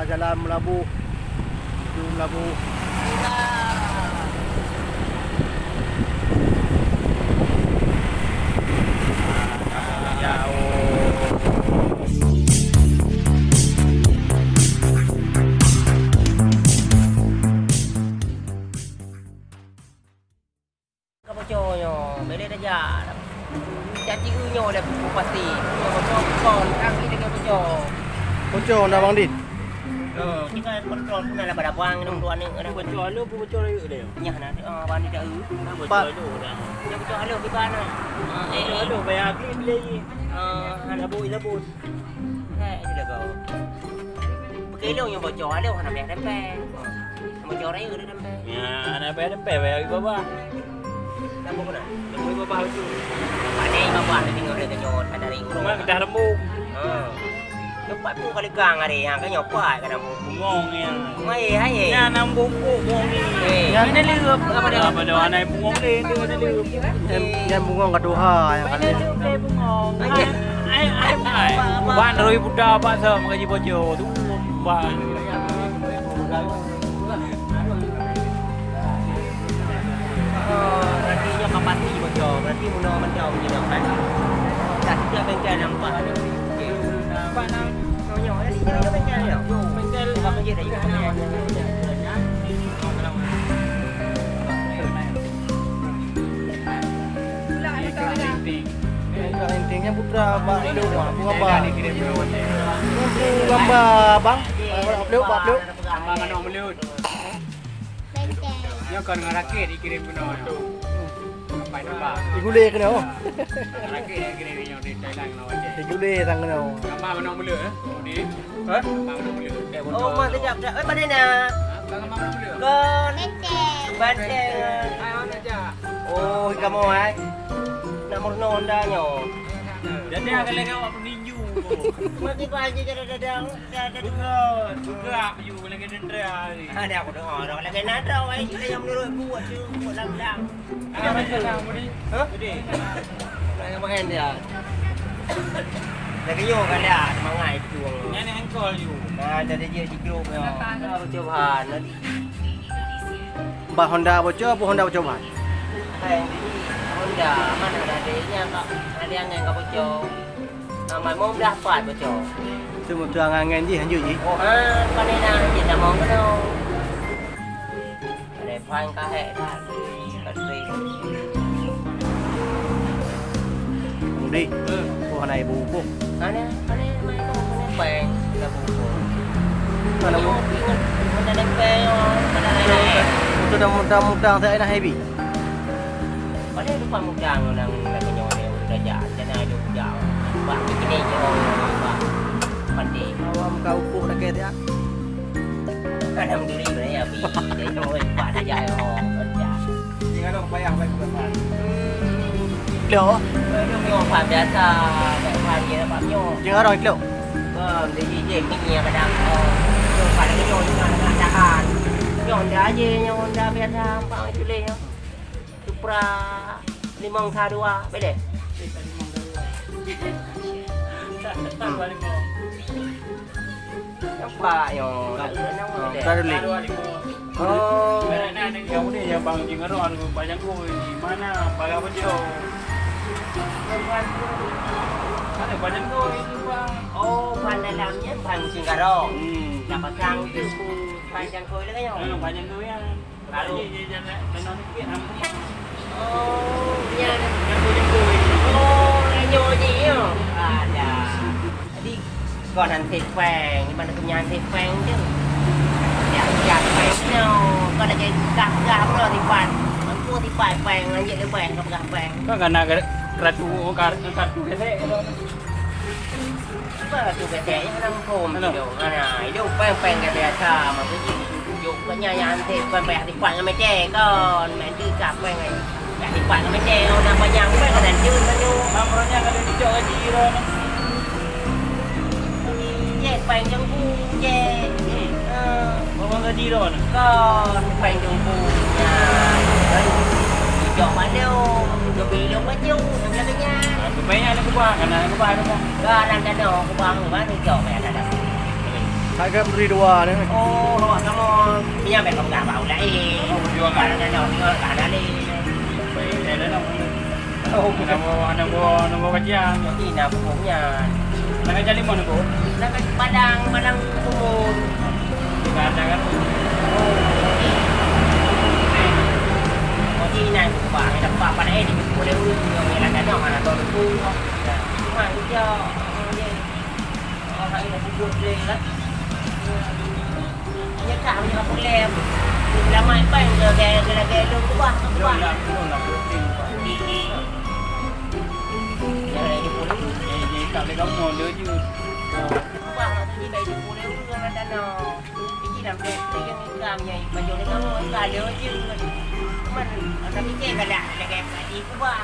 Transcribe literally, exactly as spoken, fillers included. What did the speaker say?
Jalan Meulaboh. Meulaboh. Ka boco nyoe, bèk lé tajak. Caci eu nyoe lé bupati. Nyoe boco kon, kami lagèe boco. Boco na Bang Din. Oh, tinggai kontrol pun dah lapan-lapan, enam dua ni. Boco anu, boco rayeuk deh. Nyah na, ah, Bang Din dah eu. Boco dah. Nyoe boco anu, kiban na. Ah, eh, boco anu, bayar beli, beli. Ah, anu. Labut, labut. Eh, itu dah kau. Bekilong nyang boco, aloh hana payah tempel. Boco rayeuk dah tempel. Ya, hana payah tempel, payah bagi babah. Lampu kena? Lampu babah tu. Pandai babah ni tengok dia kenyot, ada ring. Memang dah rembuk. Ha. Tempat tu kali kang hari yang kenyot kuat kan lampu. Bungong ya. Mai, hai. Ya, nang bungkuk bungong ni. Eh, mana leup apa dah? Apa dah, anak bungong ni, dia ada leup. Em, yang bungong ka tuha, yang kali. Ban roi buta bak sa meugaji bojo tu. Ban. Oh, berarti nyoe ka pasti bojo. Berarti bunoe mantong jinoe kan. Dah setiap bengkel nampak ada. Nampak nang nyoe, jadi nyoe bengkel nyoe. Bengkel apa je dah. Intinya putra bak tu, bak gambar. Gambar bang. Bak pluk, bak pluk. Benteng. Nyoe kon ngon rakét dikirim keunoe nyoe. Sampai Sabah. Digulé keunoe. Ngon rakét dikirim nyoe di Thailand keunoe Aceh. Digulé sang keunoe. Gambar meunoe mulut, eh? Di? Hah? Gambar meunoe mulut. Oh, mah sekejap, sekejap. Eh, pada na? Ha? Bukan gambar meunoe mulut. Kon. Benteng. Benteng. Hai, mana aja? Oh, kamoe, eh? Nak meurunoe Honda nyoe. Jadi, akan lagi awak peninju. Mati pagi kadang-kadang. Bukan, bukan. Lagi tentara ni. Ada aku dengar orang lagi nada, wahai kita yang menurut buat tu, buat lam-lam. Ada macam mana, Budi? Hah? Budi. Nak main dia. Lagi yo kan dia, semangat itu. Yang ni engkol you. Nah, jadi dia di grup ya. Nah, percobaan tadi. Bah Honda boco, apa Honda percobaan? Hai, Honda, mana ada dia, Kak? Ada yang enggak boco. Amat mau belah pat baca. Tu meutuang angan jih, hanjeuet jih. Oh, ha, pandai dah, jih dah mau kena. Ada phan kahek dah. Budi, oh, hana ibu-ibu. Hana, hana, mai kau hana peng, dah buku. Hana bu- Ingat, ingat, hana peng, oh, hana peng. Betul dah mudang-mudang, saya nak happy. Padahai lupa mudang nang lagèe nyoe lé ureueng raja, cana ada ujang. Bak piknik nyoe, bak pande. Awam ka upuh lagèe dia. Alhamdulillah ya, bi. Dari nyoe, bak raja nyoe, raja. Jing ada payah baik bukan, Pak. Hmm. Lo. Aduh, nyoe, Pak, biasa. Baik hari ya, Pak, nyoe. Jing ada, lo. Bang, jadi je, ni yang kadang, oh, nyoe, Pak, lagi nyoe, nyoe, kadang-kadang. Nyoe, dah aja, nyoe, dah biasa, Pak, itu lé, nyoe. Supra limong sa dua, boleh? Hmm. Nampak yo. Oh, tak boleh. Oh. Yang ni yang bang Jingaron, bang Jangko ini mana? Bang apa dia? Mana bang Jangko ini, bang? Oh, bang dalamnya bang Jingaron. Hmm. Dah pasang tu bang Jangko lagi yo. Hmm, bang Jangko ya. Lalu. Oh, ya. Oh, nyoe je, ya. Ada. Jadi, kau nanti peng, di mana tu nanti peng tu? Ya, ya, peng tu. Kau nak jadi gah-gah pula di pan. Mampu di pan peng, lanjut di peng, kau pegang peng. Kau kena ke-, keratu, kar-, keratu ketek tu. Apa tu ketek yang dalam pom tu? Mana? Itu peng-peng ke biasa, maksudnya. Jok banyak yang hantar, bukan payah tipak ngon meter kon. Nanti siapa yang payah tipak ngon meter, orang dah banyak, bukan kena jok kan tu. Bang, orangnya kalau dicok gaji dah. Cek, payah jengku, cek. Hmm. Ha. Orang gaji dah mana? Kon, payah jengku. Ya. Dicok malu. Jok bilong baju, sebelah kenyang. Aku banyak nak kubah, kena nak kubah rumah. Barang kena kubah, baru cok payah dalam. Harga beri dua ni. Oh, awak sama. Minyak bèk peugah bak ulèe. Oh, jual. Kalau nak, nak, nak, nak, nak, nak. Baik, saya dah nak. Oh, nombor, nombor, nombor kacian. Jadi, nak bukunya. Nak kacian lima nombor? Nak kacian Padang, Padang Sumur. Bukan, ada kan? Oh, jadi. Jadi, nak buka, nak buka apa lain? Boleh urus, yang lain ada, mana tahu tu. Cuma, dia, dia, orang lain dah bubuh boleh lah. Nyetak punya problem. Lama ipai udah lagèe, lagèe lôn keubah, keubah. Lôn dah, lôn dah posting, Pak. Jangan lagi pun. Eh, eh, tak boleh kamu, dia je. Keubah maksudnya baik di pun, dia orang dah nak. Ini dah boleh, dia yang nikah, yang baju ni kamu, tak ada je. Cuman, orang fikir kalau lagèe tadi keubah.